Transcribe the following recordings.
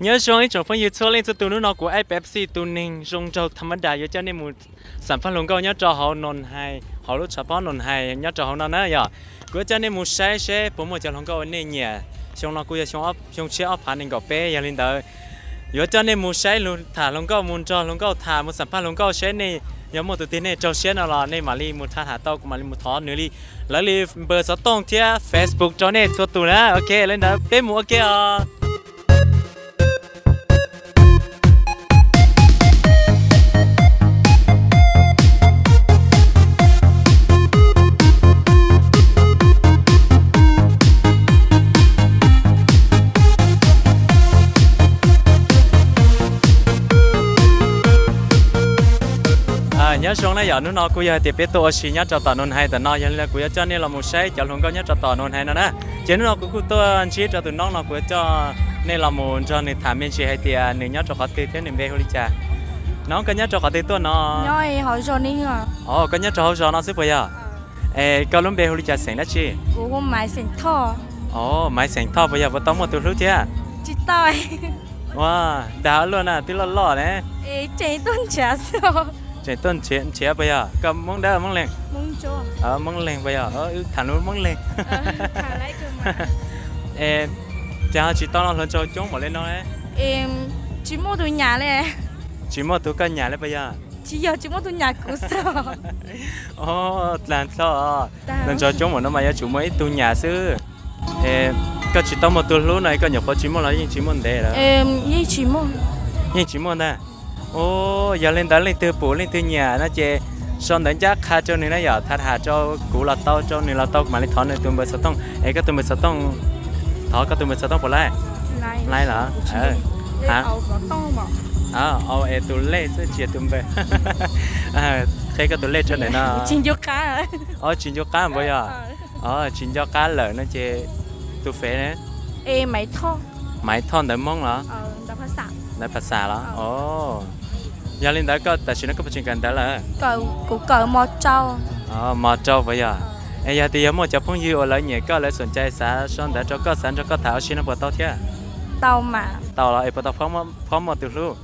Nyob zoo ib tsoom phooj ywg txhua leej txhua tus, hnub no kuv Aib Pepsi tus neeg zoo nraug tham ma das yuav coj nej mus xam phaj hluas nkauj nyob rau hauv Noos Hais, hauv lub tshav pob Noos Hais nyob rau hauv no na yom. Kuv yuav coj nej mus saib seb puas muaj cov hluas nkauj uas nej nyiam. Xyoo no kuj yog xyoo tshiab ob phav nees nkaum peb, yog li ntawd yuav coj nej mus saib lus tham hluas nkauj, mus nrog hluas nkauj tham, mus xam phaj hluas nkauj seb nej yog muaj tus twg nej raug siab no los nej mam li mus tham tham tau, kuv mam li mus thov nws li, lawv li npawb xov tooj thiab Facebook rau nej txhua tus na. Ok, li ntawd peb mus ua ke os. Nyob zoo na yom, hnub no kuj yog hais tias peb tuaj ua si nyob rau tom Noos Hais tom no, yog li kuv yuav coj nej los mus saib cov hluas nkauj nyob rau tom Noos Hais no na. Ces hnub no kuv kuj tuaj ntsib rau tus noob no, kuv yuav coj nej los mus nrog nws tham me ntsis hais tias nws nyob rau qhov twg thiab nws npe hu li cas. Noob, koj nyob rau qhov twg tuaj no? Os, koj nyob rau hauv zos no xwb puas yog? Es koj lub npe hu li cas, xeem dab tsi? Os, Maiv xeem Thoj puas yog? Puas tau muaj tus hlub thiab? Ua, dag luaj na, twb loj loj ne. Tseem tuaj nrhiav puas yog? Koj Hmoob Dawb, Hmoob Leeg? Hmoob Leeg puas yog? Wb tham lus Hmoob Leeg. Es cas ho tsis tau hluas nraug coob npaum li no? Tsis muaj tus nyam li. Tsis muaj tus koj nyam li puas yog? Tsis yog, tsis muaj tus nyam kuv xwb. Os, dlag tlo, hluas nraug coob npaum no mas yuav tsum muaj ib tug nyam xwb. Es koj tsis tau muaj tus hlub no es koj nyuam qhuav tsis muaj los yeej tsis muaj ntev lawm? Yeej tsis muaj ntag. Os, yog li ntawd leej twg pum leej twg nyiam no ces sau ntawv ncaj qha rau nws na yom, tham tham rau kuv los tau, rau nws los tau, kuv mam li thov nws tus npawb xov tooj. Es koj tus npawb xov tooj, thov koj tus npawb xov tooj puas laib? Laib los? Au es tus lej xwb tsis yog tus npawb. Qhia koj tus lej rau ntawm no. Os, tsis nco qab puas yog? Os, tsis nco qab lawm no ces tus fev ne? Maiv Thoj ntawv Hmoob los? Ntawv phas xas los? Os, yog li ntawd koj tam sim no koj puas tseem kawm ntawv lawm? Mos rau puas yog? Es yog tias yog muaj cov phooj ywg uas lawv nyiam koj, lawv xom cai xav sau ntawv rau koj, xav nrog koj tham ua si no puas tau thiab? Tau los es puas tau phob muaj tus hlub?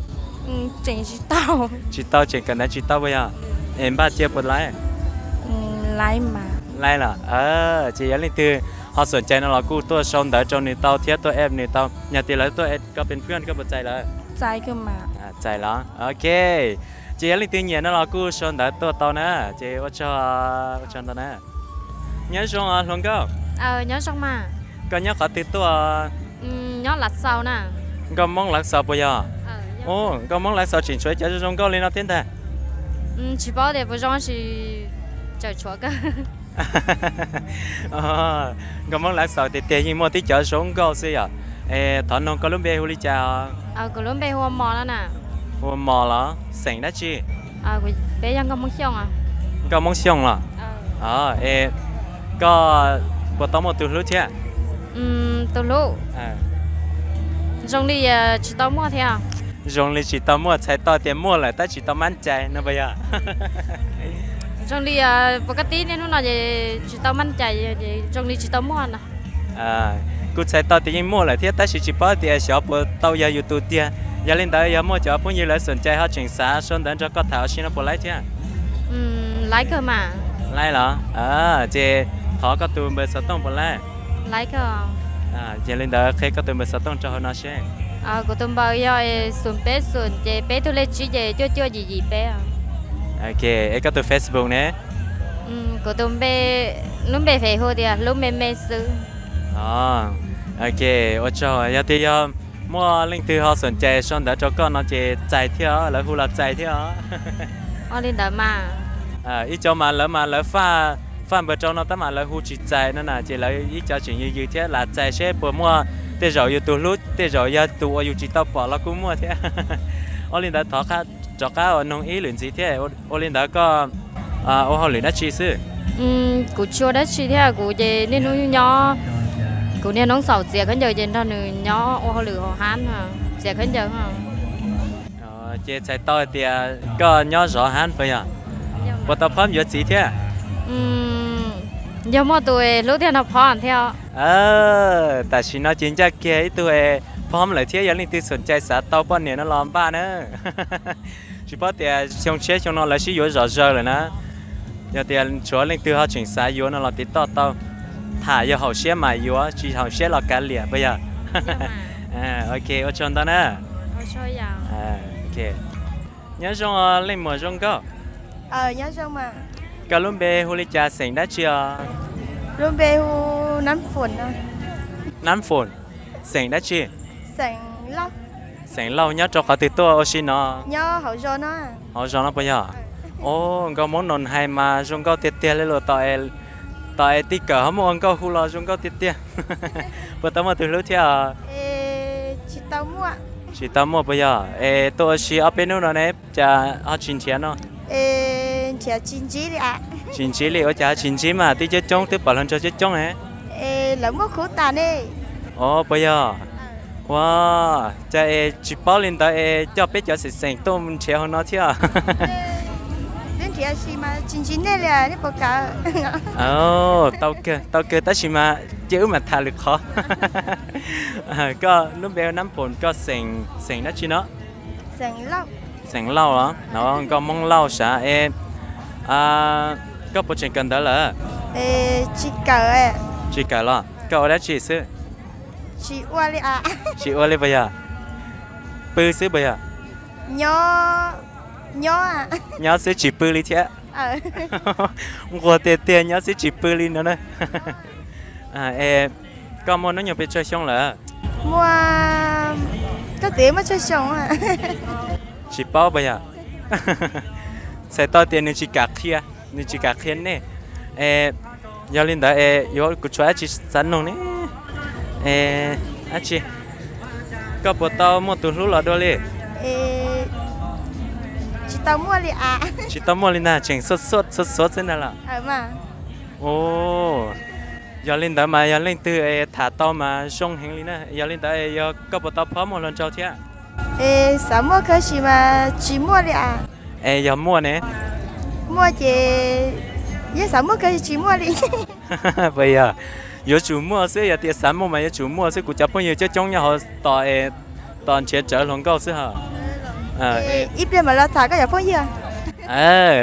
Tsis tau, tseem kawm ntawv tsis tau puas yog? Es npaj cia puas laib? Laib los? Ces yog leej twg ho xom cai no los kuj tuaj sau ntawv rau nws tau thiab tuaj add nws tau. Yog tias lawv tuaj add koj pes phwj koj puas txais lawv? Txais los? Ok. Ces yog leej twg nyiam no los kuj sau ntawv tuaj tau na. Ces ua tsaug, ua tsaug ntau na. Nyob zoo hluas nkauj. Koj nyob qhov twg tuaj? Nkauj Hmoob Lav Xaus puas yog? Nkauj Hmoob Lav Xaus tseem tshuav cov zoo nkauj li no thiab ntag. Nkauj Hmoob Lav Xaus tiag tiag yeej muaj tib cov zoo nkauj xwb yom. Es thov noog koj lub npe hu li cas? Hu ua Mos los? Xeem dab tsi? Nkauj Hmoob Xyooj los? Es koj puas tau muaj tus hlub thiab? Tus hlub zoo li tsis tau muaj thiab. Zoo li tsis tau muaj, txhais tau tias muaj lawm tab tsis tau mab cai no puas yog? Zoo li puas koj tib niaj hnub no ces tsis tau mab cai, zoo li tsis tau muaj no. Kuv txhais tau tias yeej muaj lawm thiab tab sis tsis paub tias xyov puas tau yog yus tus tiag. Yog li ntawd yog muaj cov phooj ywg lawv xom cai ho tseem xav sau ntawv nrog koj tham ua si no puas laib thiab? Laib los? Ces thov koj tus npawb xov tooj puas laib? Yog li ntawd qhia koj tus npawb xov tooj rau hauv no seb. Kuv tus npawb yog xoom peb xoom ces peb tug lej tsib ces cuaj cuaj yim yim peb. Es koj tus Facebook ne? Kuv tus npe, lub npe fev hu tias Hlub Me Me xwb. Ok, ua tsaug. Yog tias yog muaj leej twg ho xom cai sau ntawv rau koj no ces txais thiab, lawv hu los txais thiab. Ib co mas lawv mas lawv faj npawb rau no tab mas lawv hu tsis txais no na, ces lawv ib co tseem yws yws thiab lam txais seb puas muaj, tej zaum yus tus hlub tej zaum yog tus uas yus tsis tau pom los kuj muaj thiab. Ua li ntawd thov rov qab ua noog ib lwm ntxiv thiab. Ua li ntawd koj ua hauj lwm dab tsi xwb? Kuv tsis ua dab tsi thiab, kuv ces niaj hnub nyob, kuv niaj hnub xaum txiav khaub ncaws ces nrog nws nyob ua hauj lwm hauv hab txiav khaub ncaws. Ces txhais tau hais tias koj nyob zov hab puas yog? Puas tau phob yuav txiv thiab? Yog muaj tus hlub thiaj no phob thiab. Tam sim no ces ncaj kiag ib tug Phob lawm thiab, yog leej twg xom cai xav tau poj niam no los npaj na. Tsis paub tias xyoo tshiab xyoo no lawv sib yuav zom zaws lawm na. Yog tias tshuav leej twg ho tseem xav yuav no los tiv toj tau. Tham yog haum siab mas yuav, tsis haum siab los kav liam puas yog? Ok, ua tsaug ntau na. Nyob zoo leej muam zoo nkauj. Koj lub npe hu li cas, xeem dab tsi os? Nab Foom, xeem dab tsi? Xeem Lauj, nyob rau qhov twg tuaj ua si no? Hauv zos no puas yog? Os, nkauj Hmoob Noo Hais mas zoo nkauj tiag tiag li los, tos es tij kawm ho muaj ua nkauj hu los zoo nkauj tiag tiag. Puas tau muaj tus hlub thiab os? Tsis tau muaj puas yog? Es tuaj ua si ob peb hnub no ne, cas ho tsis nrhiav no? Tsis ntsib li, ua cas ho tsis ntsib mas twb coob coob, twb pom hluas nraug coob coob ne. Os, puas yog? Ua cas es tsis paub li ntawd es coj peb cov xeem xeem tuaj nrhiav hauv no thiab? Tau kawg, tau kawg, tab sis mas cia wb mam tham lwm qhov. Koj lub npe Nab Foom, koj xeem dab tsi no? Xeem Lauj los? Nkauj Hmoob Lauj sav es. Koj puas tseem kawm ntawv lawm? Tsis kawm los? Koj ua dab tsi xwb? Tsis ua li puas yog? Pw xwb puas yog? Nyob xwb tsis pw li thiab. Nquag tiag tiag, nyob xwb tsis pw li no na. Es koj muaj hnub nyoog pes tsawg xyoo lawm? Tsis paub puas yog? Txhais tau tias nws tsis kam qhia, nws tsis kam qhia nej. Es yog li ntawd es yuav kuv tshuav dab tsi xav nug ne? Dab tsi? Koj puas tau muaj tus hlub los dua li? Tsis tau muaj li ntag, tseem xuav xuav xwb ntag los? Yog li ntawd mas yog leej twg es tham tau mas zoo heev li na. Yog li ntawd yog koj puas tau phob muaj hluas nraug thiab? Xav muaj kawg sis mas tsis muaj li as. Es yog muaj ne? Muaj ces yeej xav muaj kawg tsis muaj li. Puas yog? Yuav tsum muaj xwb, yog tias xav muaj mas yuav tsum muaj xwb. Kuv cov phooj ywg coob coob nyob hauv tos, tos nrhiav rawv hluas nkauj xwb hos. Ib pliag mam los tham koj cov phooj ywg.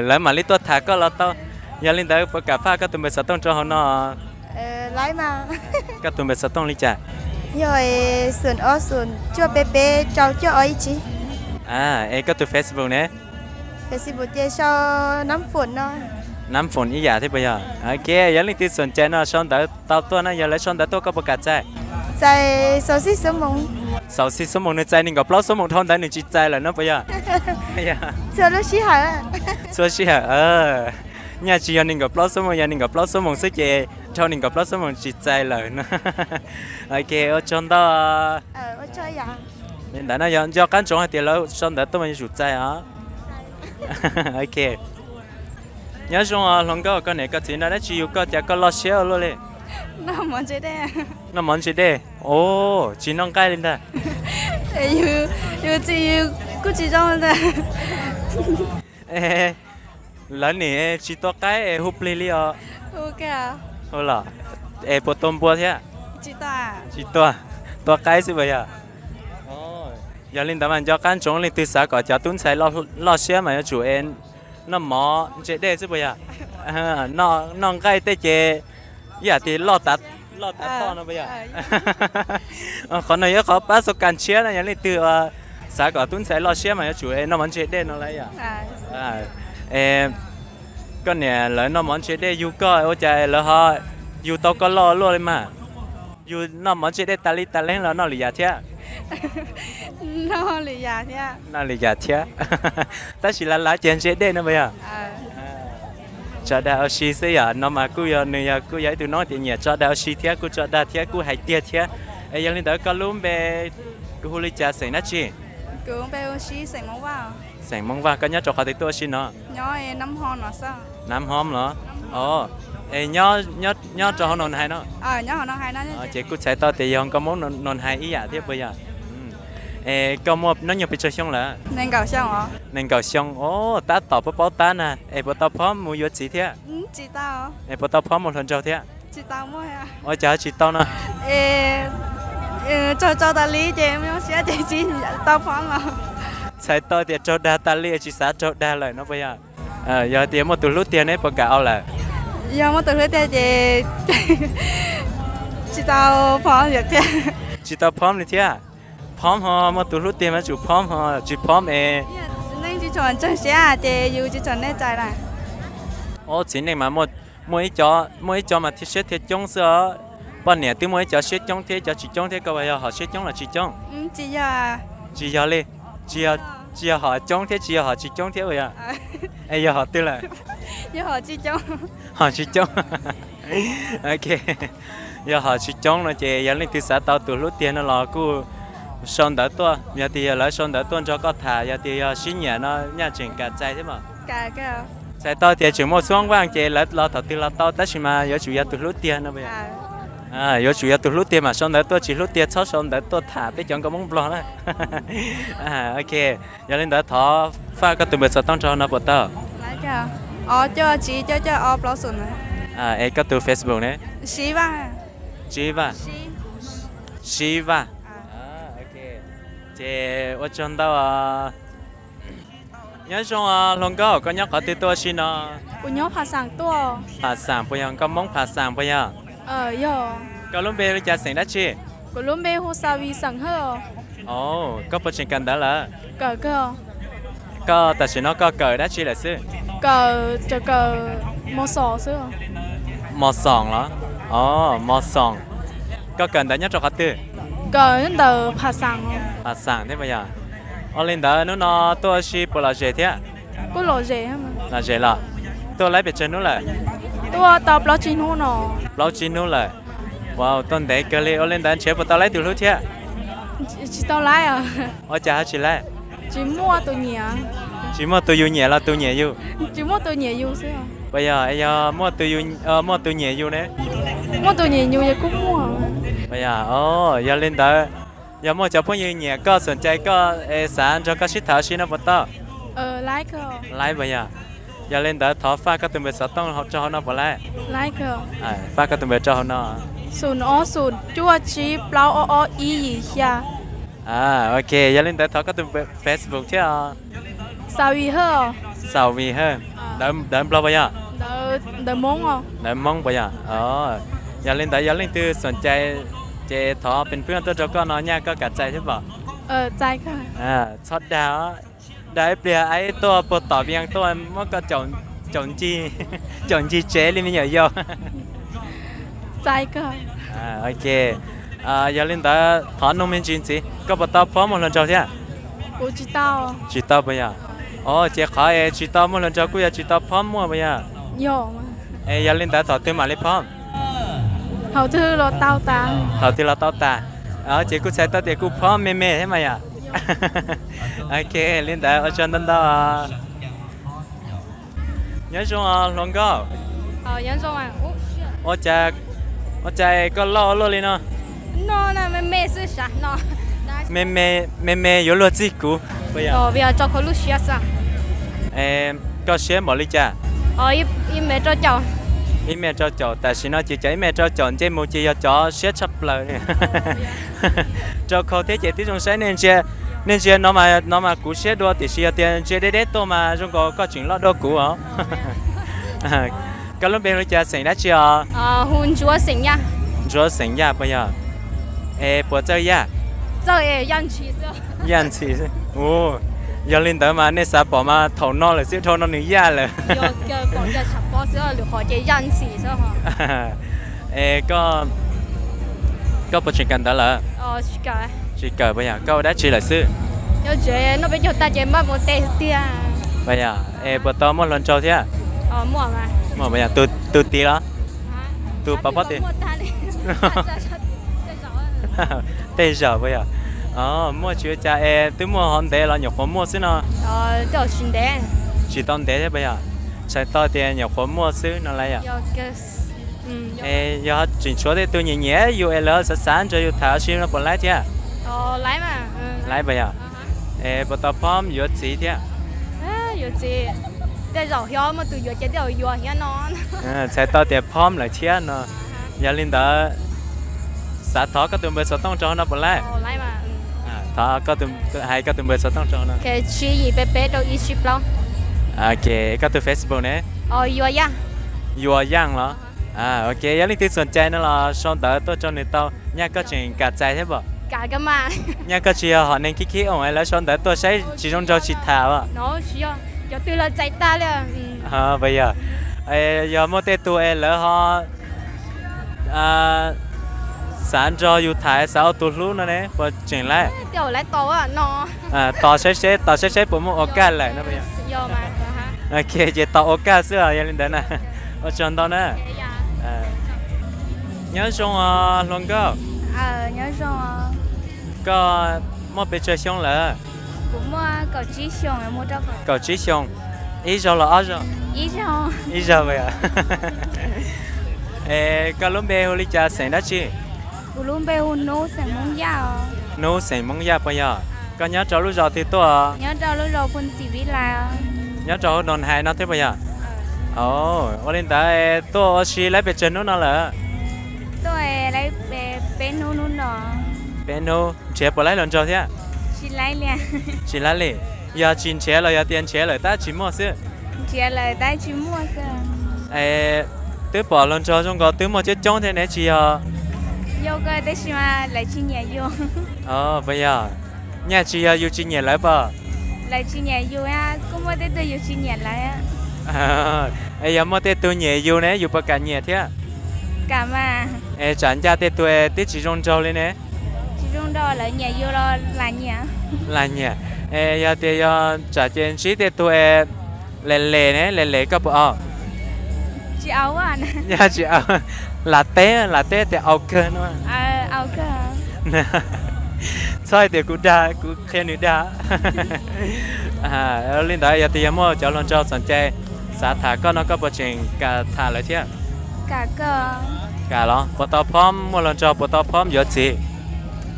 Lawv mam li tuaj tham koj los tau. Yog li ntawd puas kam faj koj tus npe xov tooj rau hauv no? Koj tus npe xov tooj li cas? Yog xoom ob xoom cuaj peb peb rau cuaj ob ib tsib. Es koj tus Facebook ne? Facebook ces sau Nab Foom no. Nab Foom ib yam thiab puas yog? Ok, yog leej twg xom cai no sau ntawv tau tuaj na, yog lawv sau ntawv tuaj koj puas kam txais? Xaus xib xuab moos nws txais nees nkaum plaub xuab moos dhau ntawd nws tsis txais lawm no puas yog? Txhua sij hawm, nyaj tsis yog nees nkaum plaub xuab moos, yog nees nkaum plaub xuab moos xwb ces dhau nees nkaum plaub xuab moos tsis txais lawm no. Ok, ua tsaug ntau. Li ntawd no yog nco qab ntsoov hais tias lawv sau ntawv tuaj mas yuav tsum txais os. Ok. Nyob zoo hluas nkauj, koj niam koj txiv noj dab tsi yug koj cas koj loj siab ua luaj li? Noj mov ntse dej. Os, tsis noj nqaij li ntag. Yus txiv kuj tsis zoo ntag. Lawv nim tsis tua qaib es hu plig li os. Hu los? Es puas tua npua thiab? Tsis tua, tua qaib xwb puas yog? Yog li ntawd mas nco qab ntsoov, leej twg xav kom cov tub ntxhais loj siab mas yuav tsum es noj mov ntse dej xwb puas yog? Noj nqaij tej ces ib yam li loj tav toj no puas yog? Qhov no yog qhov pab xo kas tshiab na, yog leej twg xav kom tub ntxhais loj siab mas yuav tsum es noj mov ntse dej no lawm yom. Koj niam lawv noj mov ntse dej yug koj ua cas lawv ho yug tau koj loj luaj li mas? Yug noj mov ntse dej tas li tas leeg los noj lwm yam thiab? Noj lwm yam thiab. Tab sis lav lav ces ntse dej no puas yog? Tso dag ua si xwb yom, no mas kuj yog nws yog kuj yog ib tug noob tias nyiam tso dag ua si thiab, kuj tso dag thiab kuj hais tiag thiab. Es yog li ntawd koj lub npe hu li cas, xeem dab tsi? Xeem Hmoob Vaj, koj nyob rau qhov twg tuaj ua si no? Nab Hom los? Es nyob rau hauv Noo Hais no? Ces kuj txhais tau tias yog nkauj Hmoob Noo Hais ib yam thiab puas yog? Es koj muaj hnub nyoog pes tsawg xyoo lawm? Nees nkaum xyoo. Os, tab tom paub paub tab na. Es puas tau phob mus yuav txiv thiab? Es puas tau phob muaj hluas nraug thiab? Ua cas ho tsis tau no? Raug raug tas li ces zoo siab ces tsis tau phob los. Txhais tau tias raug dag tas li tsis xav raug dag lawm no puas yog? Yog tias muaj tus hlub tiag neb puas kam ua lawm? Yog muaj tus hlub tiag ces tsis tau phob thiab. Tsis tau phob li thiab. Phob ho, muaj tus hlub tiag mas tsum phob ho, tsis phob es. Txiv neej tsis tshua ntseeg siab ces yus tsis tshua nej txais lawm. Ob txiv neej mas muaj ib co, muaj ib co mas thiaj siab thiaj coob xwb os. Poj niam twb muaj ib co siab coob thiab ib co tsis coob thiab, koj puas yog hom siab coob los tsis coob? Tsis yog li. Tsis yog hom coob thiab tsis yog hom tsis coob thiab puas yog? Es yog hom twg lawm? Hom tsis coob. Ok, yog hom tsis coob no ces yog leej twg xav tau tus hlub tiag no los kuj sau ntawv tuaj, yog tias yog lawv sau ntawv tuaj nrog koj tham, yog tias yog sib nyiam no nyaj tseem kam txais thiab mas. Txhais tau tias tseem muaj xub vaj ces lawv los thaum twg los tau tab sis mas yuav tsum yog tus hlub tiag no. Yuav tsum yog tus hlub tiag mas sau ntawv tuaj, tsis hlub tiag txhob sau ntawv tuaj tham peb cov nkauj Hmoob Nplog na. Ok, yog li ntawd thov faj koj tus npawb xov tooj rau no puas tau? Es koj tus Facebook ne? Siv Vaj. Siv Vaj. Ces ua tsaug ntau. Nyob zoo hluas nkauj, koj nyob qhov twg tuaj ua si no? Kuv nyob Pha Xaam tuaj. Pha Xaam puas yog? Nkauj Hmoob Pha Xaam puas yog? Koj lub npe li cas xeem dab tsi? Kuv lub npe hu Xa Vim xeem Hawj. Koj puas tseem kawm ntawv lawm? Koj tam sim no koj kawm dab tsi lawm xwb? Kawm, kawm mos xoom xwb. Mos xoom los? Mos xoom. Koj kawm ntawv nyob rau qhov twg? Kawm ntawm Pha Xaam. Pha Xaam thiab puas yog? Ua li ntawd hnub no tuaj ua si puas lom zem thiab? Kuj lom zem. Lom zem los? Tuaj laib pes tsawg hnub lawm? Tuaj tau plaub tsib hnub no. Plaub tsib hnub lawm. Wow, tuaj ntev kawg li. Ua li ntawd nrhiav puas tau laib tus hlub thiab? Tsis tau laib. Ua cas ho tsis laib? Tsis muaj tus nyiam. Tsis muaj tus yus nyiam los tus nyiam yus? Tsis muaj tus nyiam yus xwb. Puas yog? Yog muaj tus nyiam yus ne? Muaj tus nyiam yus yog kuj muaj. Puas yog? Yog li ntawd, yog muaj cov phooj ywg nyiam koj, xom cai koj es xav nrog koj sib tham ua si no puas tau? Laib puas yog? Yog li ntawd thov faj koj tus npawb xov tooj rau hauv no puas laib? Faj koj tus npawb rau hauv no. Xoom ob xoom cuaj tsib plaub ob ob ib yim xya. Ok, yog li ntawd thov koj tus Facebook thiab os. Xa Vim Hawj. Xa Vim Hawj. Ntawv Nplog puas yog? Ntawv Hmoob. Ntawv Hmoob puas yog? Yog li ntawd yog leej twg xom cai ces thov pem pwb tuaj rau koj no nyaj koj kam txais thiab pom. Txhob dag, dag ib pliag aib tuaj puag tom Vias tuaj muab koj caum ncig tsev li me nyuam yaus. Ok, yog li ntawd thov nug me ntsis ntxiv, koj puas tau phob muaj hluas nraug thiab? Tsis tau puas yog? Ces qhov es tsis tau muaj hluas nraug kuj yog tsis tau phob muaj puas yog? Es yog li ntawd thaum twg mam li phob? Thaum twg los tau tas. Ces kuj txhais tau tias kuj phob me me thiab mas yom. Ok, li ntawd ua tsaug ntau ntau. Nyob zoo hluas nkauj. Ua cas koj loj ua luaj li no? Me me yuav luag txij kuv. Koj siab npaum li cas? Ib mev rau caum, tam sim no ces cov ib mev rau caum nce mus ces yog cov siab tshaj plaws. Rau khau thiab ces tib zoo saib nej ntsia, nej ntsia no, no mas kuv siab dua tiam sis yog tias ntsia deb deb tuaj mas zoo nkaus koj tseem loj dua kuv os. Koj lub npe hu li cas xeem dab tsi os? Ntsuav xeem Yaj puas yog? Es puas txawj Yaj? Yaj ntxhi. Yog li ntawd mas nej xav pom mas thaum no lawm xwb, dhau no nws Yaj lawm. Es koj puas tseem kawm ntawv lawm? Tsis kawm puas yog? Koj ua dab tsi lawm xwb? Puas yog? Es puas tau muaj hluas nraug thiab? Tus tid los? Tus pov pob tid? Tej zaum puas yog? Muaj tsis ua cas es twb muaj hov ntev los nyuam qhuav muaj xwb no? Tsis tau ntev thiab puas yog? Txhais tau tias nyuam qhuav muaj xwb no lawm yom? Es yog tseem tshuav tej tug nyiam nyiam yus es lawv xav xav nrog yus tham ua si no puas laib thiab? Laib puas yog? Es puas tau phob yuav txiv thiab? Txhais tau tias phob lawm thiab no. Yog li ntawd, Xav thov koj tus npawb xov tooj rau hauv no puas laij? Thov koj, hais koj tus npawb xov tooj rau hauv no. Tsib yim peb peb rau ib tsib plaub. Ok, koj tus Facebook ne? Yuav Yaaj. Yuav Yaaj los? Ok, yog leej twg txuam cai no los sau ntawv tuaj rau nws tau, nyaj koj tseem kam txais thiab pom? Nyaj koj tsis yog hom neeg khib khib oos es lawv sau ntawv tuaj saib tsis zoo nraug tsis tham os. Puas yog? Yog muaj tej tug es lawv ho xav nrog yus tham, xav ua tus hlub no ne, puas tseem laij? Tos saib seb, tos saib seb puas muaj ua kaj lawm no. Ok, ces tos ua kaj xwb os, yog li ntawd na. Ua tsaug ntau na. Nyob zoo os hluas nkauj. Koj muaj pes tsawg xyoo lawm? Kaum tsib xyoo. Ib zaug los ob zaug? Ib zaug. Es koj lub npe hu li cas, xeem dab tsi? Kuv lub npe hu Hnub, xeem Hmoob Yaj. Hnub, xeem Hmoob Yaj puas yog? Koj nyob rau lub zos twg tuaj? Nyob rau lub zos Phu Xim Vib Lais. Nyob rau hauv Noos Hais no thiab puas yog? Ua li ntawd tuaj ua si lawm pes tsawg hnub no lawm? Tuaj peb hnub hnub no. Peb hnub, nrhiav puas laib hluas nraug thiab? Tsis laib li. Yog tsis nrhiav los yog tias nrhiav lawm tab tsis muaj xwb? Nrhiav lawm tab tsis muaj xwb. Es twb pom hluas nraug zoo nkaus twb muaj coob coob thiab ne, tsis yog? Yog kawg tab sis mas lawv tsis nyiam yus. Puas yog? Nyaj tsis yog yus tsis nyiam lawv pom? Lawv tsis nyiam yus, kuj muaj tej tug yus tsis nyiam lawv. Es yog muaj tej tug nyiam yus ne, yus puas kam nyiam thiab? Kam mas. Es tsam ncaj tej tug twb tsis zoo nraug li ne? Tsis zoo nraug, lawv nyiam yus los lam nyiam. Lam nyiam. Es yog tias yog tsam ces ntsib tej tug es lem lem ne, lem lem koj puas au? Tsis au. Tsis au. Lam teb, lam teb tias au kawg no. Txhob hais tias kuv dag, kuv qhia nws dag. Li ntawd yog tias yog muaj cov hluas nraug txom cai xav tham koj no koj puas tseem kam tham lawv thiab? Kam los? Puas tau phom muaj hluas nraug, puas tau phom yuav txiv?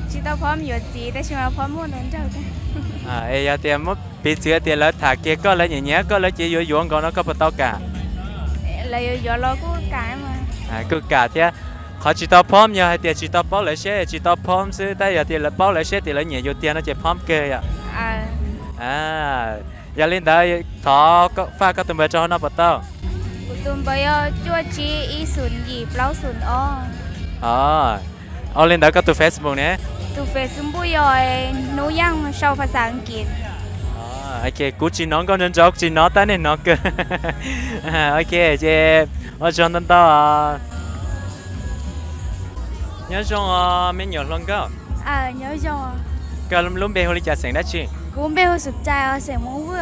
Tsis tau phom yuav txiv tab sis mas phom muaj hluas nraug. Es yog tias muab piv txwv tias lawv tham kiag koj, lawv nyiam nyiam koj, lawv ces yuav yuav nkaus no koj puas tau kam? Lawv yuav yuav los kuj kam. Kuj kam thiab. Qhov tsis tau phom yog hais tias tsis tau paub lawv siab, tsis tau phom xwb, tab yog tias lawv paub lawv siab tias lawv nyiam yus tiag no ces phom kawg yom. Yog li ntawd thov faj koj tus npawb rau hauv no puas tau? Kuv tus npawb yog cuaj tsib ib xoom yim plaub xoom ob. Ua li ntawd koj tus Facebook ne? Tus Facebook yog Hnub Yaaj sau phas xas Askiv. Kuv tsis hnov nkauj nrov nrov, kuv tsis hnov tab nej hnov kawg. Ok, ces ua tsaug ntau ntau. Nyob zoo os me nyuam hluas nkauj. Koj lub npe hu li cas, xeem dab tsi? Kuv npe hu Xum Cai, xeem Hmoob Vwj.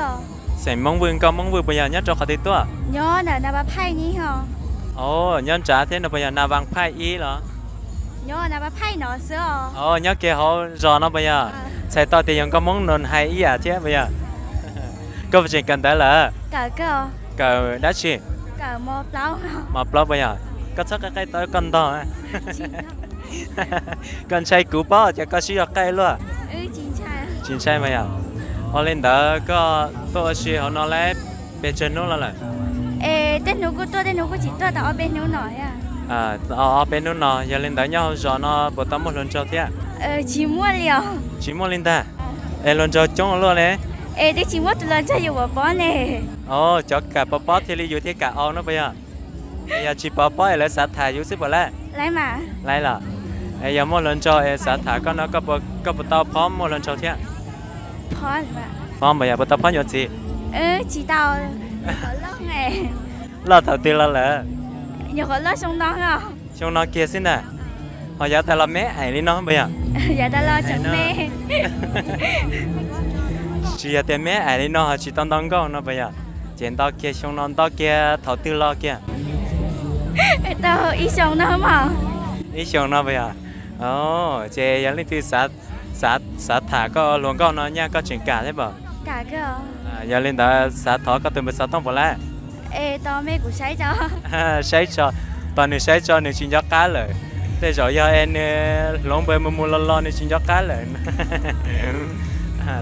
Xeem Hmoob Vwj, nkauj Hmoob Vwj puas yog, nyob rau qhov twg tuaj? Nyob ntawm Nas Vas Phaij ib os. Nyob nrad thiab no puas yog, Nas Vas Phaij ib los? Nyob Nas Vas Phaij no xwb os. Nyob kiag hauv zos no puas yog? Txhais tau tias yog nkauj Hmoob Noos Hais ib yam thiab puas yog? Koj puas tseem kawm ntawv lawm? Kawm dab tsi? Mos plaub puas yog? Koj txhob qaij qaij tau koj ntog. Koj ntshai kuv paub ces koj sib zog qaij luaj. Tsis ntshai puas yog? Ua li ntawd koj tuaj ua si hauv no lawm pes tsawg hnub los lawm? Es tej hnub kuj tuaj, tej hnub kuj tsis tuaj, tau ob peb hnub no thiab. Ob peb hnub no, yog li ntawd nyob hauv zos no puas tau muaj hluas nraug thiab? Tsis muaj li os. Tsis muaj li ntag. Es hluas nraug coob luaj ne. Es twb tsis muaj tus hluas nraug yus pov pob ne. Cov kam pov pob thiaj li yus thiaj kam au no puas yog? Yog tsis pov pob es lawv xav tham yus xwb puas laij? Laij los? Es yog muaj hluas nraug es xav tham koj no, koj puas tau phom muaj hluas nraug thiab? Phom puas yog, puas tau phom yuav txiv? Tsis tau. Loj thaum twg los lawm? Xyoo no kiag xwb ntag. Ho yav tas los me aim li no puas yog? Tsis yog tias me aim li no ho tsis tau nto nkauj no puas yog? Ces nto kiag xyoo no, nto kiag thaum twg los kiag? Ib xyoo no puas yog? Ces yog leej twg xav tham koj hluas nkauj no nyaj koj tseem kam thiab pom? Yog li ntawd xav thov koj tus npawb xov tooj puas laij? Saib tso, tos nws saib tso nws tsis nco qab lawm. Tej zaum yog es nws hloov npawb mus mus los los nws tsis nco qab lawm.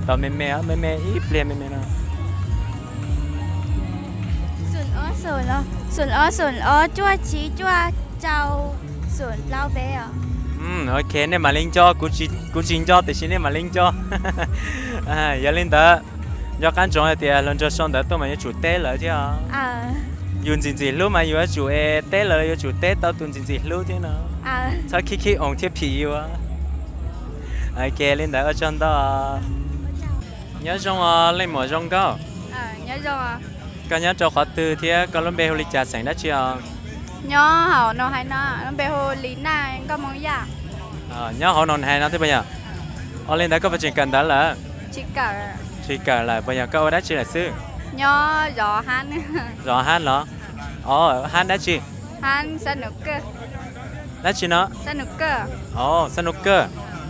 Tos me me, me me ib pliag me me no. Xoom ob xoom ob cuaj tsib cuaj rau xoom plaub peb os. Ok, nej mam li nco, kuv tsis nco tiam sis nej mam li nco. Yog li ntawd, nco qab ntsoov hais tias hluas nraug sau ntawv tuaj mas yuav tsum teb lawv thiab. Yus ntxim ntxim hlub mas yus yuav tsum es teb lawv, yuav tsum teb tau tus ntxim ntxim hlub thiab no. Txhob khib khib oos thiab phim yus. Ok, li ntawd ua tsaug ntau. Nyob zoo os leej muam zoo nkauj. Koj nyob rau qhov twg thiab koj lub npe hu li cas, xeem dab tsi os? Nyob hauv no hais no, lub npe hu Lis Naj, nkauj Hmoob Yaj. Nyob hauv no hais no thiab puas yog? Ua li ntawd koj puas tseem kawm ntawv lawm? Tsis kawm lawm puas yog? Koj ua dab tsi lawm xwb? Nyob zov hab. Zov hab los? Hab dab tsi? Dab tsi no? Snooker.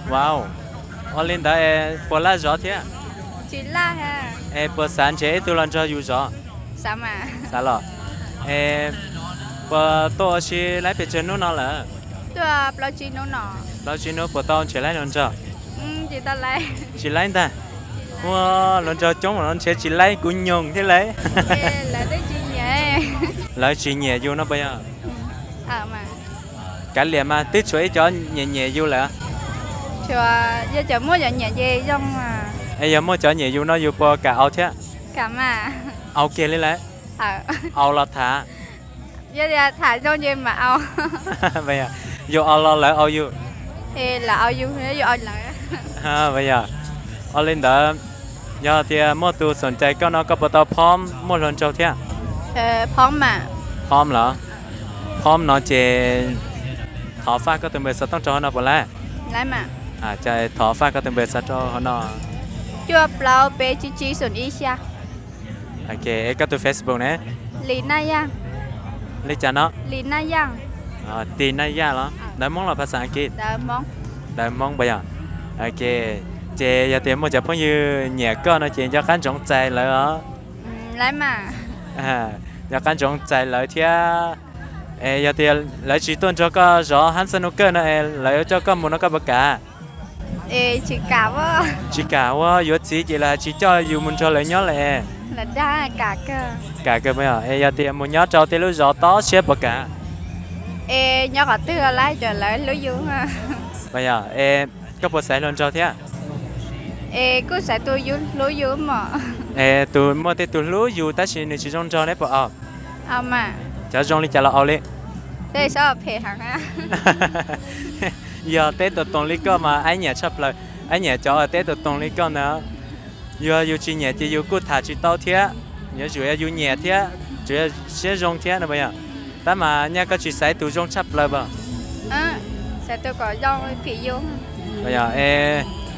Wow. Ua li ntawd es puas laj zov thiab? Es puas xav nrhiav ib tug los nrog yus zov? Xav los? Es puas tuaj ua si laib pes tsawg hnub no lawm? Plaub tsib hnub. Puas tau nrhiav laib hluas nraug? Tsis laib ntag. Ua, hluas nraug coob no nrhiav tsis laib kuv nyoog thiab lauj. Lawv tsis nyiam yus no puas yog? Kav liam mas, twb tshuav ib cov nyiam nyiam yus lawm. Es yog muaj cov nyiam yus no yus puas kam au thiab? Au kiag li lawm. Au los tham? Yus au los lawv au yus? Yog, ua li ntawd, yog tias muaj tus xom cai koj no koj puas tau phom muaj hluas nraug thiab? Phom los? Phom no ces thov faj koj tus npe xov tooj rau hauv no puas laib? Thov faj koj tus npe xov rau hauv no. Cuaj plaub peb tsib tsib xoom ib xya. Es koj tus Facebook ne? Li Naj Yaj. Li cas no? Li Naj Yaj. Tis Naj Yaj los? Ntawv Hmoob los phas xas Askiv? Ntawv Hmoob puas yog? Ces yog tias muaj cov phooj ywg nyiam koj no ces nco qab ntsoov txais lawv os. Nco qab ntsoov txais lawv thiab. Es yog tias lawv tsis tuaj nrog koj zov hab xab nu kawj no es lawv yuav coj koj mus no koj puas kam? Tsis kam ua, yuav txiv ces lawv hais tsis coj yus mus nrog lawv nyob lawm. Kam kawg puas yog? Es yog tias mus nyob rau tej lub zos tob siab puas kam? Nyob qhov twg los lawv hlub yus. Puas yog? Es koj puas xaiv hluas nraug thiab? Kuj xaiv tus yus hlub yus mog. Es tus muaj tej tus hlub yus tab sis nws tsis zoo nraug ne puas? Cov zoo li cas los au li. Yog teb tus toog li koj mas aib nyiam tshaj plaws, aib nyiam cov teb tus toog li koj ntag. Yog yus tsis nyiam ces yus kuj tham tsis tau thiab. Yuav tsum yog yus nyiam thiab, tsuas yog siab zoo thiab no puas yog? Tab mas nyaj koj tsis xaiv tus zoo tshaj plaws puas? Puas yog? Es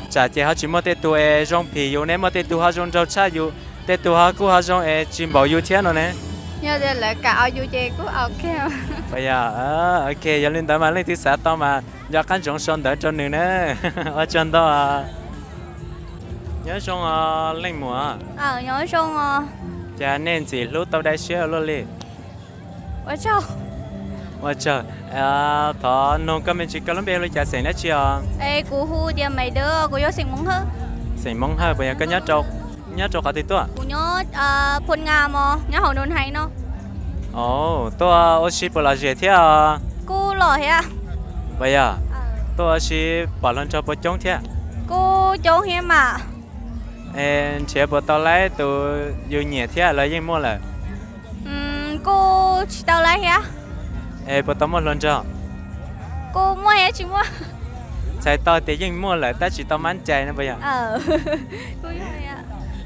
tsam ces ho tsis muaj tej tug es zoo phim yus ne, muaj tej tug ho zoo nraug tshaj yus, tej tug ho kuj ho zoo es tsis npaum yus thiab no ne. Puas yog? Ok, yog li ntawd mas leej twg xav tau mas nco qab ntsoov sau ntawv rau nws na. Ua tsaug ntau. Nyob zoo os leej muam. Cas nej ntxim hlub tau dai siab ua luaj li. Ua tsaug. Thov nug koj me ntsis, koj lub npe hu li cas, xeem dab tsi os? Xeem Hmoob Hawj puas yog? Koj nyob rau qhov twg tuaj? Tuaj ua si puas lom zem thiab? Puas yog? Tuaj ua si pom hluas nraug puas coob thiab? Es nrhiav puas tau laib tus yus nyiam thiab lawv yeej muaj lawm? Es puas tau muaj hluas nraug? Txhais tau tias yeej muaj lawm tab tsis tau mab cai no puas yog?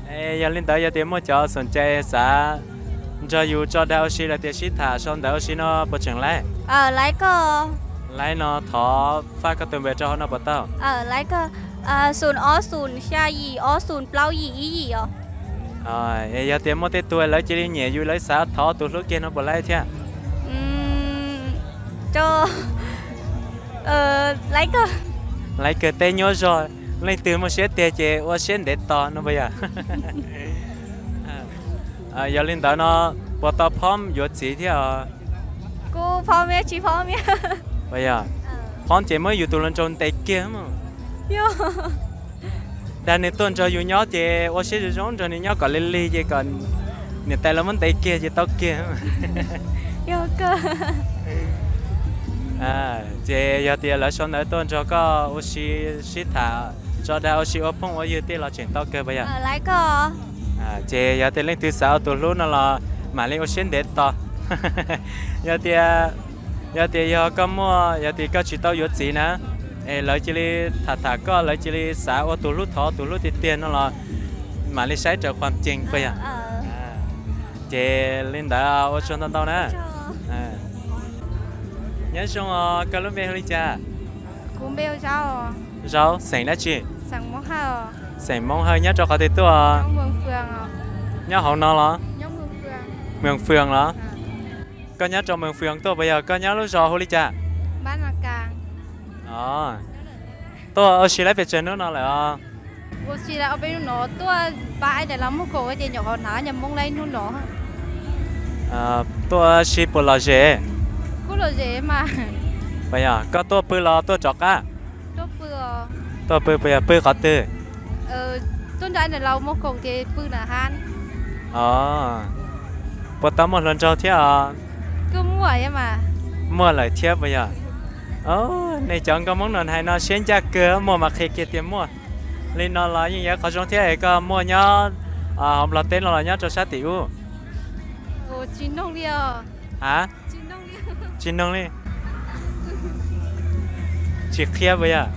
Es yog li ntawd yog tias muaj cov xom cai xav nrog yus tso dag ua si los tias sib tham sau ntawv ua si no puas tseem laib? Laib no thov faj koj tus npe rau hauv no puas tau? Xum ob xum xya yim ob xum plaub yim ib yim os. Yog tias muaj tej tug lawv cia li nyiam yus lawv xav thov tus hlub kiag no puas laib thiab? Laib kawg, teb nyuaj zog, leej twg muaj siab tiag ces ua siab ntev tos no puas yog? Yog li ntawd no puas tau phom yuav txiv thiab os? Puas yog? Phom ces muab yus tus hluas nraug ntes kiag. Dag nws tuaj nrog yus nyob ces ua siab zoo zoo nrog nws nyob kom lig lig ces kom niam tais lawv muab ntes kiag ces tau kiag. Ces yog tias lawv sau ntawv tuaj nrog koj ua si sib tham, tso dag ua si ua phooj ua ywg tej los tseem tau kawg puas yog? Ces yog tias leej twg xav ua tus hlub no los mam li ua siab ntev tos. Yog tias, yog tias yog koj muaj, yog tias koj tsis tau yuav txiv na, es lawv cia li tham tham koj, lawv cia li xav ua tus hlub, thov tus hlub tiag tiag no los mam li saib raws qhov tseeb puas yog? Ces li ntawd ua tsaug ntau ntau na. Nyob zoo os, koj lub npe hu li cas? Zaub, xeem dab tsi? Xeem Moob Hawj. Nyob rau qhov twg tuaj? Nyob hauv no los? Moos Fwm los? Koj nyob rau Moos Fwm tuaj puas yog? Koj nyob lub zos hu li cas? Tuaj ua si lab pes tsawg hnub no lawm os? Tuaj ua si puas lom zem? Puas yog koj tuaj pw los tuaj rov qab? Tuaj pw puas yog? Pw qhov twg? Puas tau muaj hluas nraug thiab os? Muaj lawm thiab puas yog? Nej cov nkauj Hmoob no hais no siab ncaj kawg, muaj mas qhia kiag tias muaj. Li no los yeej yog qhov zoo thiab es koj muaj nyob hauv Nplog teb no los nyob rau sab tim ub? A, tsis noog li. Tsis qhia puas yog?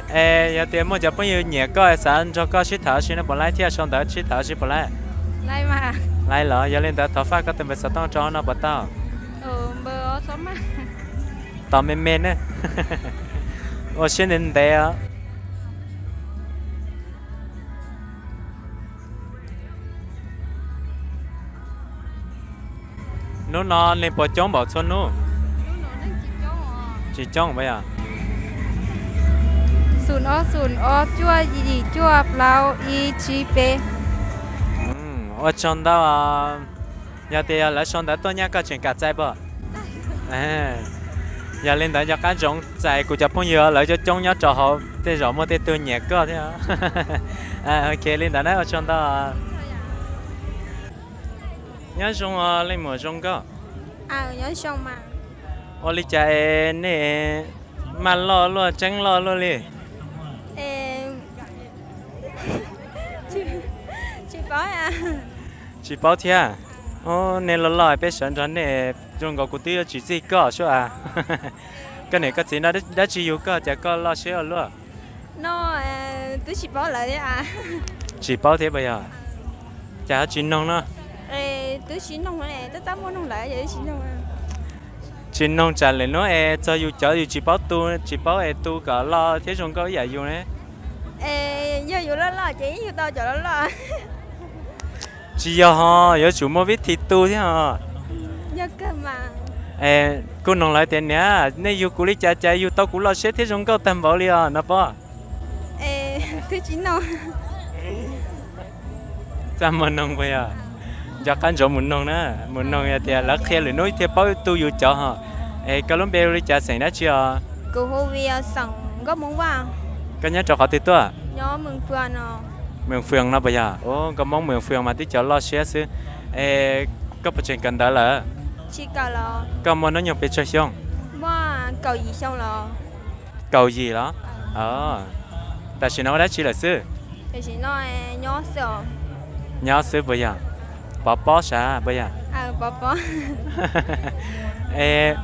Es yog tias muaj cov phooj ywg nyiam koj xav nrog koj sib tham ua si no puas laib thiab sau ntawv sib tham ua si puas laib? Laib los yog li ntawd thov faj koj tus npawb xov tooj rau hauv no puas tau? Tos me me ne. Ua siab ntev ntev os. Hnub no neeg puas coob npaum txhua hnub? Tsis coob puas yog? Xoom ob xoom ob cuaj yim cuaj plaub ib tsib peb. Ua tsaug ntau. Yog tias yog lawv sau ntawv tuaj nyaj koj tseem kam txais puas? Yog li ntawd nco qab ntsoov txais kuv cov phooj ywg, lawv coob coob nyob rau hauv, tej zaum muaj tej tug nyiam koj thiab. Ok, li ntawd na, ua tsaug ntau. Nyob zoo os leej muam zoo nkauj. Ua li cas es nej maj loj luaj tseeb loj luaj li? Tsis paub thiab. Nej loj loj peb sawv nrog nej, zoo nkaus kuv twb yuav tsis txij koj sub as. Koj niam koj txiv noj dab tsi yug koj cas koj loj siab ua luaj? Tsis paub thiab puas yog? Cas ho tsis noog no? Tsis noog tsam lwm hnub es txog yus cov yus tsis paub tu, tsis paub es tu kom loj thiab zoo nkauj ib yam yus ne. Tsis yog ho, yuav tsum muaj vib thi tu thiab ho. Kuj noog lawv tias niam, nej yug kuv li cas cas yug tau kuv loj siab thiab zoo nkauj tag npaum li os no pob. Txaj muag noog puas yog? Nco qab ntsoov mus noog na, mus noog yog tias lawv qhia lwm hnub thiaj paub tu yus cov ho. Es koj lub npe hu li cas xeem dab tsi os? Koj nyob rau qhov twg tuaj? Mws Fwm no puas yog? Nkauj Hmoob Mws Fwm mas twb cov loj siab xwb. Es koj puas tseem kawm ntawv lawm? Koj muaj hnub nyoog pes tsawg xyoo? Kaum yim los? Tam sim no ua dab tsi lawm xwb? Nyob xwb puas yog? Pov pob sav puas yog? Es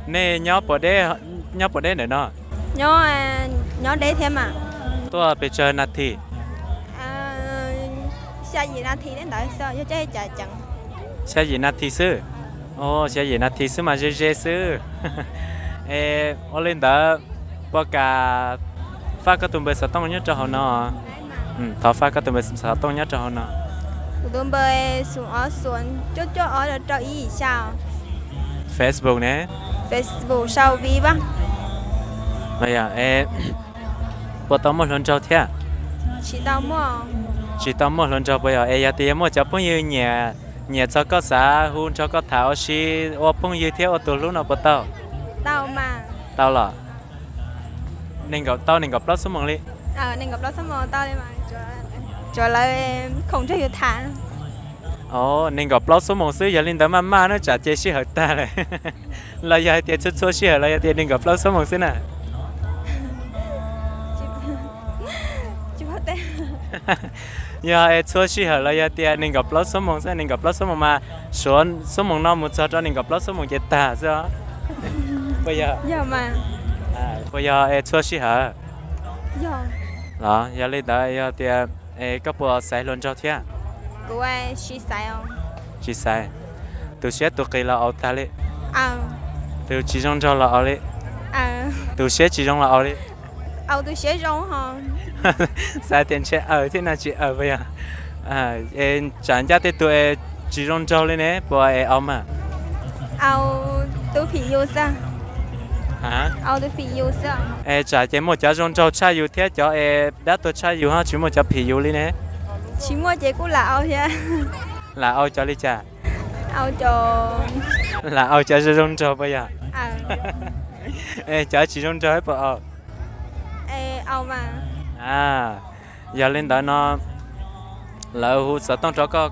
nej nyob puas deb ntawm no? Nyob deb thiab mas. Tuaj pes tsawg nas this? Xya yim nas this xwb. Xya yim nas this xwb mas ze ze xwb. Es ua li ntawd, puas kam faj koj tus npawb xov tooj nyob rau hauv no? Thov faj koj tus npawb xov tooj nyob rau hauv no. Kuv tus npawb xoom ob xoom cuaj cuaj ob rau ib yim xya. Facebook ne? Facebook sau Vib Vaj. Puas tau muaj hluas nraug thiab? Tsis tau muaj hluas nraug puas yog? Es yog tias yog muaj cov phooj ywg nyiam, nyiam txog koj xav hu nrog koj tham ua si, ua phooj ywg thiab ua tus hlub no puas tau? Tau los? Nees nkaum, tau nees nkaum plaub xuab moos li? Tsuav lawv khoom nrog yus tham. Os, nees nkaum plaub xuab moos xwb, yog li ntawd maj maj na, tsam ces sij hawm tag lawm. Los yog hais tias txhua txhua sij hawm los yog tias nees nkaum plaub xuab moos xwb na? Yog es txhua sij hawm los yog tias nees nkaum plaub xuab moos xwb, nees nkaum plaub xuab moos mas suav xuab moos no mus txog rau nees nkaum plaub xuab moos ces tag xwb os. Puas yog? Puas yog es txhua sij hawm? Los yog li ntawd yog tias es koj puas xaiv hluas nraug thiab? Tsis xaiv. Tus siab tus qis los aus tag li? Tus tsis zoo nraug los aus li? Tus siab tsis zoo los aus li? Xav tias ntshe aws thiab no tsis aws puas yog? Es tsam ncaj tej tug es tsis zoo nraug li ne puas es aus mas? Es tsam ces muaj cov zoo nraug tshaj yus thiab cov es dab tuag tshaj yus ho tsis muaj cov phim yus li ne? Lam aus cov li cas? Lam aus cov zoo zoo nraug puas yog? Cov tsis zoo nraug puas aus? Yog li ntawd no lawv hu xov tooj rau koj,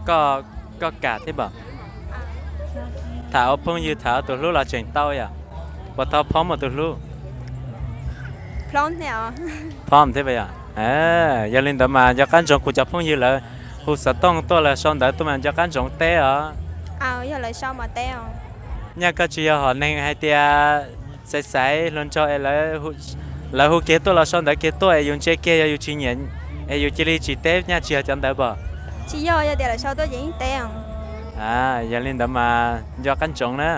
koj kam thiab pom? Tham ua phooj ywg tham ua tus hlub los tseem tau yom? Puas tau phob mus tus hlub? Phob thiab puas yog? Yog li ntawd mas nco qab ntsoov kuv cov phooj ywg lawv hu xov tooj tuaj los sau ntawv tuaj mas nco qab ntsoov teb os. Nyaj koj tsis yog hom neeg hais tias xaiv xaiv hluas nraug es lawv hu kiag tuaj los sau ntawv kiag tuaj es yus ntsia kiag yog yus tsis nyiam es yus cia li tsis teb, nyaj tsis yog cov ntawd pom? Yog li ntawd mas nco qab ntsoov na.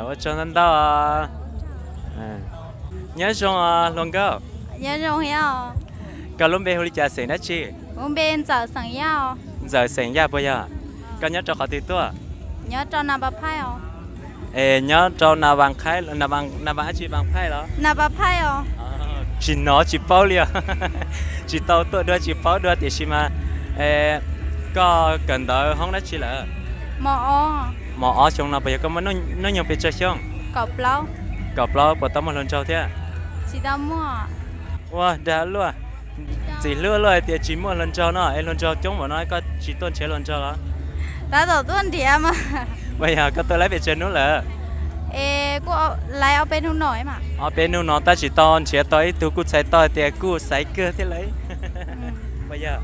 Ua tsaug ntau ntau. Nyob zoo hluas nkauj. Koj lub npe hu li cas xeem dab tsi? Ntxawm xeem Yaj puas yog? Koj nyob rau qhov twg tuaj? Es nyob rau Na Vas Qhaib, Na Vas dab tsi, Vas Phaij los? Tsis hnov tsis paub li os. Tsis tau tuaj dua tsis paub dua tiam sis mas koj kawm ntawv hoob dab tsi lawm? Mos ob xyoo no puas yog? Koj muaj hnub nyoog pes tsawg xyoo? Kaum plaub. Puas tau muaj hluas nraug thiab? Ua dag luaj. Txiv hlub luaj hais tias tsis muaj hluas nraug no es hluas nraug coob npaum no koj tsis tuaj nrhiav hluas nraug los? Puas yog koj tuaj laib pes tsawg hnub lawm? Ob peb hnub no tab sis tau nrhiav tau ib tug kuj txhais tau hais tias kuj xaiv kawg thiab lauj. Puas yog?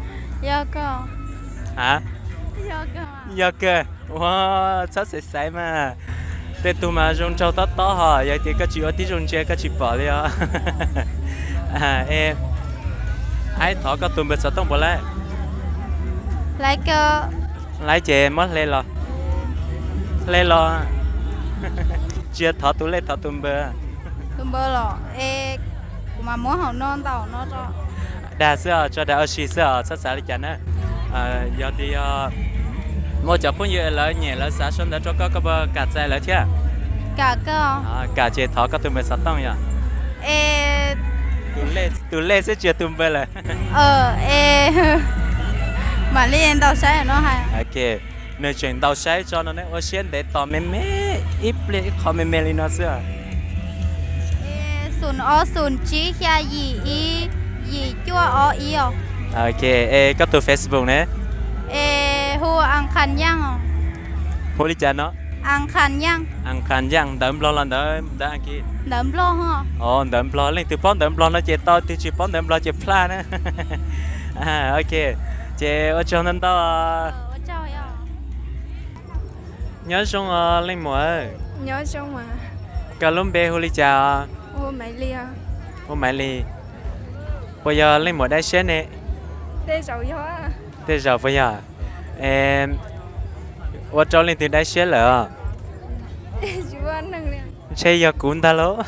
Yog kawg. Ua txhob xaiv xaiv mas. Tej tug mas zoo nraug tob tob ho yog tias koj tsis ua tib zoo ntsia koj tsis pom li os. Aib, thov koj tus npawb xov tooj puas laib? Laib ces muab hle los. Hle los. Tsis yog thov tus lej, thov tus npawb. Dag xwb os, tso dag ua si xwb os, txhob xav li cas na. Yog tias yog muaj cov phooj ywg lawv nyiam lawv xav sau ntawv rau koj, koj puas kam txais lawv thiab? Kam ces thov koj tus npawb xov tooj yog. Tus lej xwb tsis yog tus npawb lawm. Mam li ntaus saib no. Nws tseem ntaus saib tso no ne, ua siab ntev tos me me ib pliag ib qho me me li no xwb. Xoom ob xoom tsib xya yim ib, yim cuaj ob ib os. Es koj tus Facebook ne? Es hu Ankhan Yaj. Hu li cas no? Ankhan Yaj. Ankhan Yaj, ntawv Nplog los ntawv, ntawv Askiv? Ntawv Nplog. Ntawv Nplog, leej twg paub ntawv Nplog no ces tau, twg tsis paub ntawv Nplog ces plaj na. Ok, ces ua tsaug ntau ntau. Nyob zoo os leej muam. Koj lub npe hu li cas? Hu Maiv Lis. Puas yog leej muam dab siab ne? Tej zaum puas yog? Ua rau leej twg dab siab lawm? Ntshe yog kuv ntag lauj.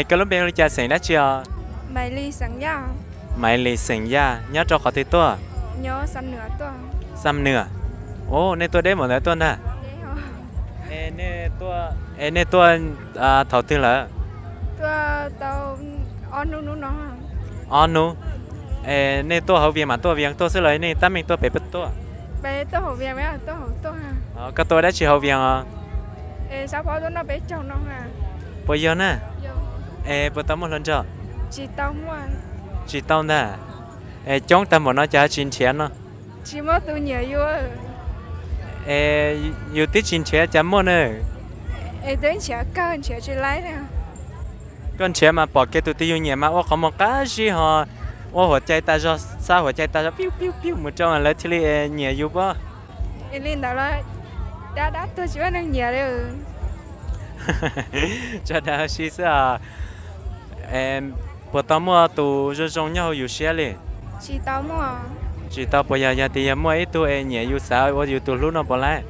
Koj lub npe hu li cas, xeem dab tsi os? Maiv Lis xeem Yaj. Nyob rau qhov twg tuaj? Xam Nwm. Nej tuaj deb npaum ntawd tuaj ntag. Es nej tuaj thaum twg lawm? Ob hnub. Es nej tuaj hauv Vias mam tuaj Vias tuaj xwb los nej tab meeg tuaj pem tuaj? Koj tuaj dab tsi hauv Vias os? Puas yog na? Es puas tau muaj hluas nraug? Tsis tau ntag. Es coob tag npaum no cas tsis nrhiav no? Tsis muaj tus nyiam yus. Es yus twb tsis nrhiav cas muaj na. Es twb nrhiav kawg nrhiav tsis laib li. Koj nrhiav mas pom kiag tus twg yus nyiam mas ua qhov muag qab zib ho ua huam cai tas zog, xa huam cai tas zog piu piu piu mus rau lawv thiaj li nyiam yus pob. Li ntawd los dab dab tuag tsis muaj neeg nyiam li. Tso dag si xwb os. Puas tau muaj tus zoo zoo nyob hauv yus siab li? Tsis tau muaj. Tsis tau puas yog? Yog tias yog muaj ib tug es nyiam yus xav ua yus tus hlub no puas laib?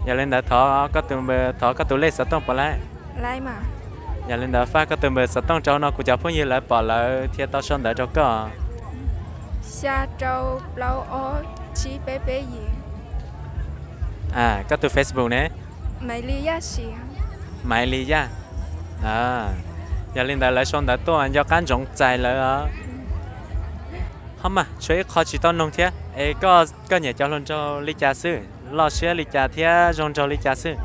Yog li ntawd thov koj tus npawb, thov koj tus lej xov tooj puas laib? Yog li ntawd faj koj tus npawb xov tooj rau no kuv cov phooj ywg lawv pom lawv thiaj tau sau ntawv rau koj. Xya rau plaub ob tsib peb peb yim. Koj tus Facebook ne? Maiv Li Yaj. Maiv Li Yaj. Yog li ntawd lawv sau ntawv tuaj nco qab ntsoov txais lawv os. Ho mas tshuav ib qho tsis tau noog thiab es koj nyiam cov hluas nraug li cas xwb, loj siab li cas thiab zoo nraug li cas xwb?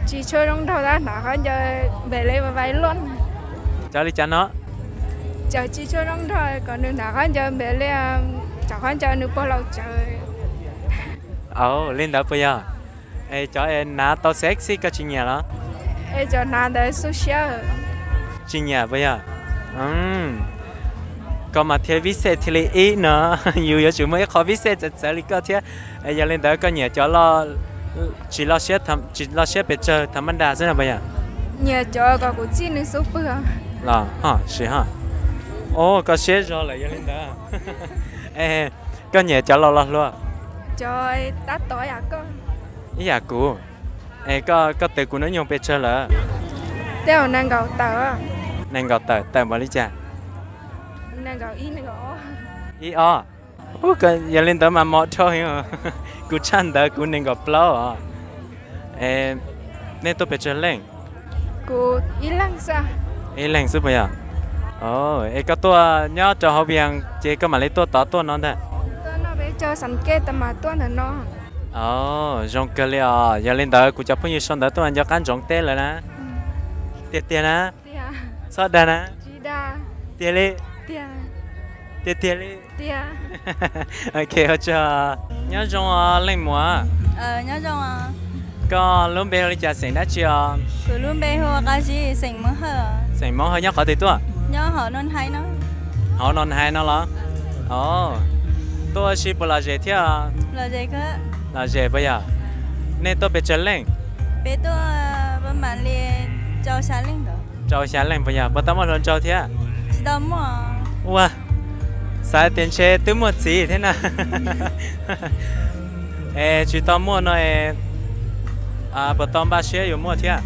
Tsis tshua zoo nraug tab hnav qhov ncaws npem li vais vais luaj. Cov li cas no? Cov tsis tshua zoo nraug kom nws hnav qhov ncaws npem li, cov qhov ncaws nws puag laus tsawv. Li ntawd puas yog? Es cov es hnav tau sexy koj tsis nyiam los? Es cov hnav ntawd xub siab. Tsis nyiam puas yog? Koj mas thiaj vib xej thiaj li ib no, yus yuav tsum muaj ib qho vib xej txawv txawv li koj thiab. Yog li ntawd koj nyiam cov tsis loj siab, tsis loj siab pes tsawg tha mab nra xwb no puas yog? Nyiam cov kom kuv txij nws xub pwg. Los ho sim ho. Os, koj siab zog lawm yog li ntawd. Koj nyiam cov laus los hluas? Cov tab tom ib yam kuv. Es koj twv kuv hnub nyoog pes tsawg lawm? Tej zaum nees nkaum tawm. Nees nkaum tawm, tawm npaum li cas? Ib ob. Yog li ntawd mas mos dhau, kuv tshaj ntawd kuv nees nkaum plaub os. Nej tuaj pes tsawg leej? Ib leeg xwb puas yog? Es koj tuaj nyob rau hauv Vias ces koj mam li tuaj tod tuaj no ntag? Zoo kawg li os. Yog li ntawd kuv cov phooj ywg sau ntawv tuaj nco qab ntsoov teb lawm na. Tiag tiag na? Txhob dag na. Tiag li? Tiag tiag li. Ok, ua tsaug. Nyob zoo os leej muam. Koj lub npe hu li cas, xeem dab tsi os? Xeem Moob Hawj. Nyob qhov twg tuaj? Hauv no hais no los? Tuaj ua si puas lom zem thiab? Lom zem puas yog? Nej tuaj pes tsawg leej? Rau xya leej puas yog? Puas tau muaj hluas nraug thiab? Ua, xav tias ntshe twb muaj txiv thiab na. Es tsis tau muaj no es puas tau npaj siab yuav muaj thiab?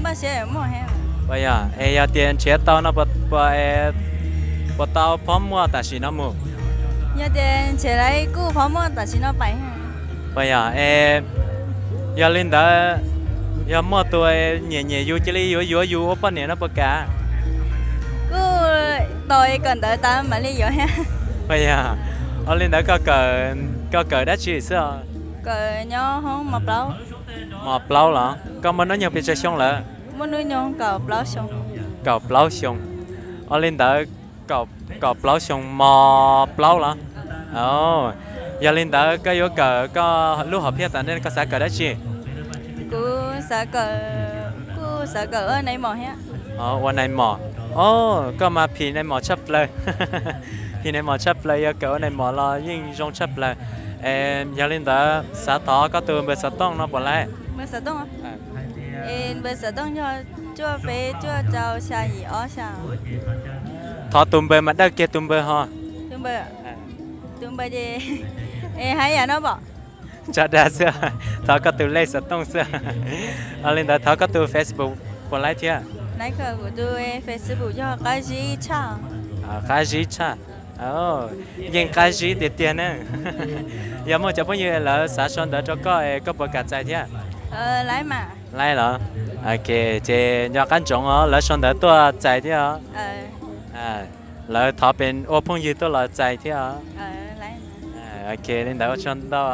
Puas yog? Es yog tias nrhiav tau no puas tau phob muaj tam sim no mus? Puas yog? Es yog li ntawd, yog muaj tus nyiam nyiam yus cia li yuav yuav yus ua poj niam no puas kam? Kuj tos kawm ntawv tas mam li yuav thiab. Puas yog? Ua li ntawd koj kawm dab tsi xwb os? Kawm nyob hoob mos plaub. Mos plaub los? Koj muaj hnub nyoog pes tsawg xyoo lawm? Muaj hnub nyoog kaum plaub xyoo. Kaum plaub xyoo. Ua li ntawd kaum plaub xyoo mos plaub los? Yog li ntawd koj yuav kawm koj lub hom phiaj tom ntej koj xav kawm dab tsi? Kuv xav kawm, kuj xav kawm ua nais mos thiab. Ua nais mos. Os, koj mas phim nais mos tshaj plaws. Phim nais mos tshaj plaws, yog kawm ua nais mos los yeej zoo tshaj plaws. Yog li ntawd xav thov koj tus npawb xov tooj no puas laib? Npawb xov tooj yog cuaj peb cuaj rau xya yim ob xya. Thov tus npawb mas dawj kiag tus npawb ho. Tus npawb, tus npawb ces hais yam no pom. Tso dag xwb, thov koj tus lej xov tooj xwb. Li ntawd thov koj tus Facebook puas laib thiab? Kuv tus Facebook yog Qab Zib Tshaj. Qab Zib Tshaj. Yeej qab zib tiag tiag na. Yog muaj cov phooj ywg lawv xav sau ntawv rau koj es koj puas kam txais thiab? Laib los? Ok, ces nco qab ntsoov os, lawv sau ntawv tuaj txais thiab os. Lawv thov pes ua phooj ywg tuaj los txais thiab os. Ok, li ntawd ua tsaug ntau.